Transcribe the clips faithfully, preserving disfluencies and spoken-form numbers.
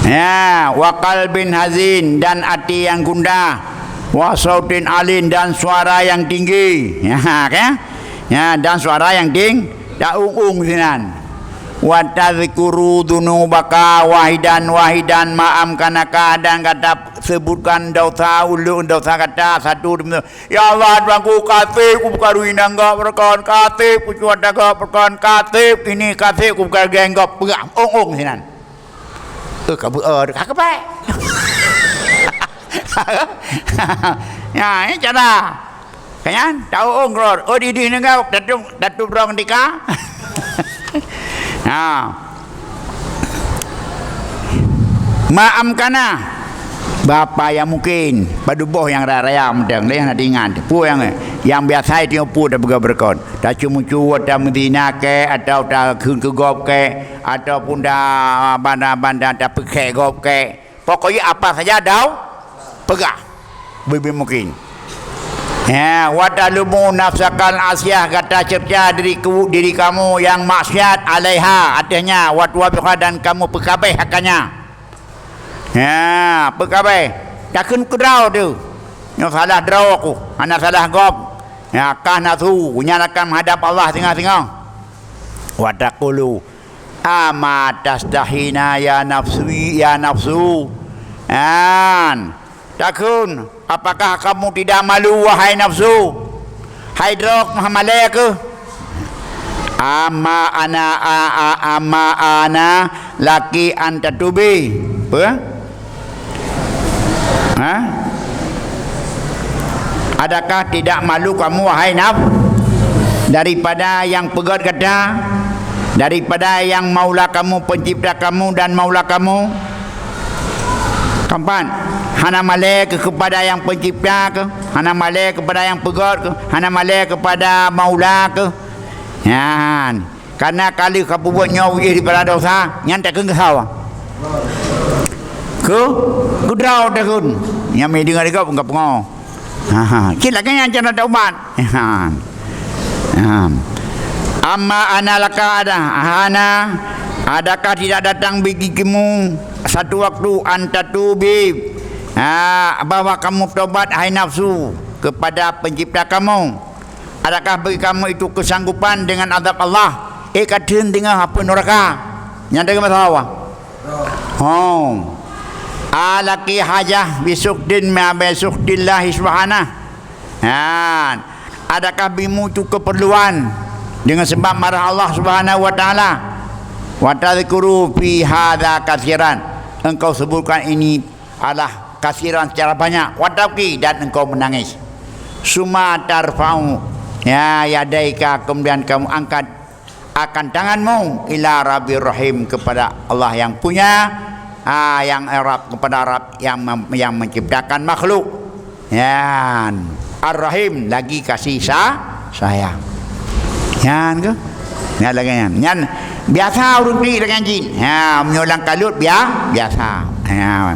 Ya, wa qalbin hazin, dan hati yang gundah. Wa sautin alin, dan suara yang tinggi. Ya, kan? Ya, dan suara yang ting-, taung-ung sinan. Wa tadzkuru dzunubaka wahidan wahidan ma amkanaka, dan gata sebutkan dosa ulôn, dosa gata satu demi satu. Ya Allah, Tuhanku, kaseb ku buka ruinah gop beureukan, kaseb ku cuaca gop beureukan, kaseb ini, kaseb ku buka geng gop, peugah, ong-ong sinan. Eh, ka beu-, eh, ka keupek. Ya, ini cara. Kan? Tahu ong rot. Oh, di, di negara, tatup, tatup rong dika. Ha. Ma amkana. Bapa yang mungkin. Padub boh nyang raya-raya mantong. Lé hana teuingat. Peue nyang, nyang biasa itu peue tapeugah beureukan. Taceumeucue, tameuzina kek, atau takheun keu gob kek, ataupun ta banda-banda tapeukhek gob kek. Pokoknya apa saja dau peugah. Beu-, beu mungkin. Ya, wa talumu nafsakal asiyah, gata cerca diri ku, diri kamu yang maksiat alaiha, atasnya, wa tuwabiha, dan kamu peukabeh akannya. Ya, peukabeh. Takheun keu droe tu. Nyoe salah droe ku, hana salah gob. Ya, kah nafsu, nyan akan menghadap Allah singoh-singoh. Wa taqulu, "Ama tastahina ya nafsi, ya nafsu?" An, takheun, "Apakah kamu tidak malu, wahai nafsu? Hai droe, meumalée keuh?" "Amma ana, a, a, amma ana laki an tatubi." Apa? Ha? Adakah tidak malu kamu, wahai nafsu, daripada yang peugét gata, daripada yang maula kamu, pencipta kamu dan maula kamu? Keempat, hana malée keuh kepada yang pencipta keuh, hana malée kepada yang peugét keuh, hana malée kepada maula keuh. Nyan. Karena ka lheueh kapeubuet nyoe u jih daripada dosa, nyan takheun keu soe? Keu, keu droe takheun. Nyang meudeungoe lagée pun ka peungoh. Ha, ha. Cit lagée nyan cara taubat. Ha. Ha. Amma ana laka ada, hana, adakah tidak datang bagi kamu satu waktu an tatubi, ha, bahwa kamu tobat, hai nafsu, kepada pencipta kamu? Adakah bagi kamu itu kesanggupan dengan azab Allah? Eh, ka theun teungoh api nuraka. Nyan teungoh masa Allah. Oh. Alaki hajah bisukdin ma bisukdillahi subhanah. Nyan. Adakah bimu itu keperluan dengan sebab marah Allah Subhanahu wa Taala? Wa tadzkuru fi hadza katsiran. Engkau sebutkan ini Allah kasiran secara banyak, wa tabki, dan engkau menangis. Summa tarfa'u, ya, yadaika, kemudian kamu angkat akan tanganmu ila Rabbir Rahim, kepada Allah yang punya, ah, yang Rabb, kepada Rabb yang mem-, yang menciptakan makhluk. Nyan. Ar-Rahim, lagi kasih sa-, sayang. Nyan ke? Nyan lagée nyan. Nyan biasa ureuëng klik lagée nyan jih. Ha, meunyoe lam kalut bia-, biasa. Ha.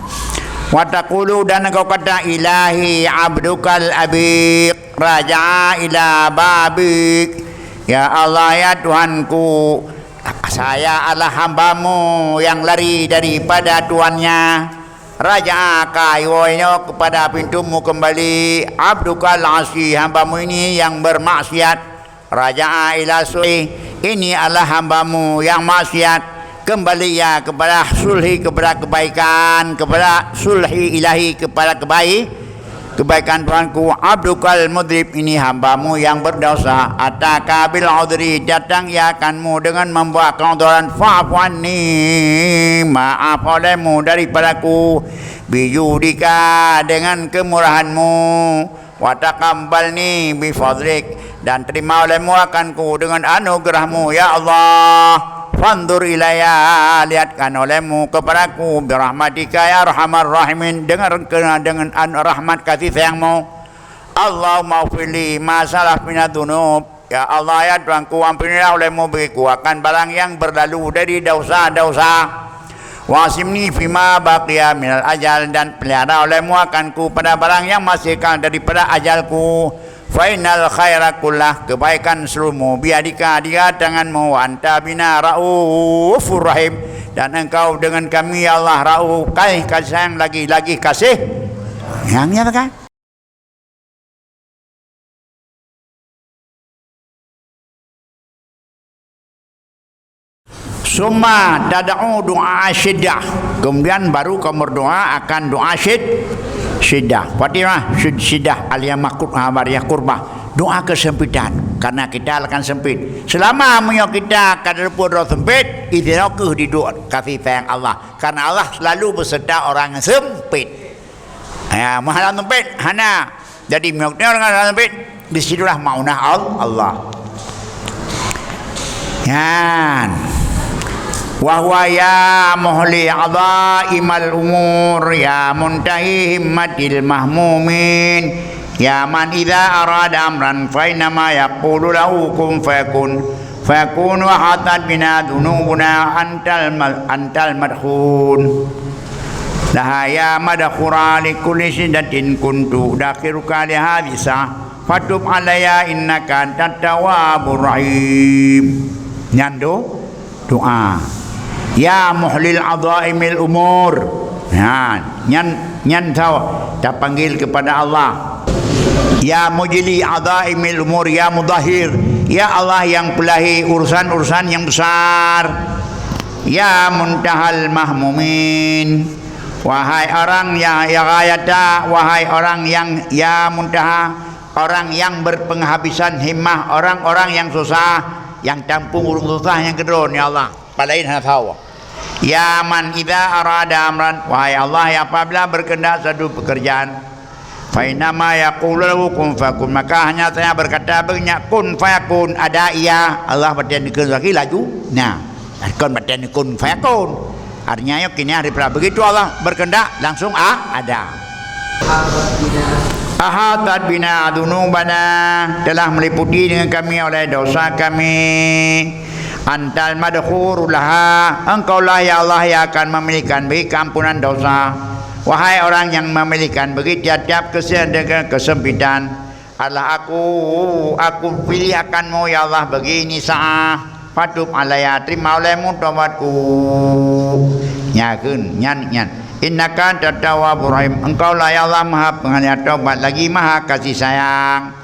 Wa taqulu, dan engkau kata, "Ilahi abdukal abiq, raja'a ila babik." Ya Allah, ya Tuhanku, saya adalah hambamu yang lari daripada tuannya. Raja'a, ka iwoe nyoe kepada pintumu kembali, abdukal asi, hambamu ini yang bermaksiat. Raja'a ila sulhi, ini adalah hambamu yang maksiat. Kembali ia kepada sulhi, kepada kebaikan, kepada sulhi ilahi, kepada kebai-, kebaikan Tuhanku. Abdukal mudrib, ini hambamu yang berdosa. Ataka bil udri, datang ia akanmu dengan membawa keudhran. Fa'fu anni, maaf olehmu daripadaku. Bijudika, dengan kemurahanmu. Wa taqabbalni bifadlik, dan terima olehmu akanku dengan anugerahmu, ya Allah. Fanzur ilayya, lihatkan olehmu kepadaku, birahmatika ya arhamar rahimin, dengan, dengan an-, rahmat kasih sayangmu. Allahumma ghfirli ma salaf minadz dzunub. Ya Allah, ya Tuhanku, ampunilah olehmu bagiku akan barang yang berlalu dari dosa-dosa. Wa asimni fima baqiya minal ajal, dan pelihara olehmu akanku pada barang yang masih kekal daripada ajalku. Fa innal khaira kullah, kebaikan seluruhmu, biyadika, di tanganmu, wa anta bina raufur rahim, Dan Engkau dengan kami, ya Allah, rauf, kasih sayang lagi, lagi kasih. Nyang nyan kan? Summa tad'u du'a syiddah. Kemudian baru kamu berdoa akan doa syid-, syiddah. Fatimah syid-, syiddah aliyah makut, ah, bariyah kurbah. Doa kesempitan. Karena kita akan sempit. Selama meunyoe kita ka teupeu droe sempit, idroe keuh di duek kasih sayang Allah. Karena Allah selalu beserta orang yang sempit. Ya, mahalan sempit, hana. Jadi, meunyoe ureuëng hana sempit, di situlah maunah Al-, Allah. Nyan. Wa huwa ya muhli adhaimal umur, ya muntahi himmatil mahmumin, ya man idza arada amran fa innama yaqulu lahu kun fayakun. Fayakun wa hatat bina dzunubuna antal mal-, antal madkhun. Laha ya madkhura li kulli syiddatin kuntu dakhiruka li hadhihi sa'ah. Fatub alayya innaka antat tawwabur rahim. Nyan tu doa. Ya muhlil adhaimil umur. Ha, nyan, nyan tau tapanggil kepada Allah. Ya mujli adhaimil umur, ya mudahhir. Ya Allah yang pelahé urusan-urusan yang besar. Ya muntahal mahmumin. Wahai orang yang, ya ghayata, wahai orang yang, ya muntaha, orang yang berpenghabisan himmah, orang-orang yang susah, yang tampung ureuëng susah nyang keudroe, ya Allah. Palain hana sawa. Ya man idza arada amran, wahai Allah yang apabila berkehendak satu pekerjaan, fa innama yaqulu lahu kun fayakun, maka hanya saja berkata bagi nyan kun fayakun, ada ia, Allah baten dikeun lagi laju. Nah, kon baten kun fayakun. Artinya, nyoe kini hari pula begitu Allah berkehendak, langsung, ah, ada. Ahatat bina dzunubana, telah meliputi dengan kami oleh dosa kami. Antal madkhuru laha, Engkaulah ya Allah yang akan memilihkan bagi keampunan dosa. Wahai orang yang memilihkan bagi tiap-tiap kesian dengan kesempitan, adalah aku, aku pilih akanmu ya Allah bagi ini sa'ah. Fatub alayya, terima olehmu taubatku. Nyan kheun, nyan, nyan. Innaka antat tawwabur rahim. Engkaulah ya Allah Maha Pengalia taubat lagi Maha Kasih Sayang.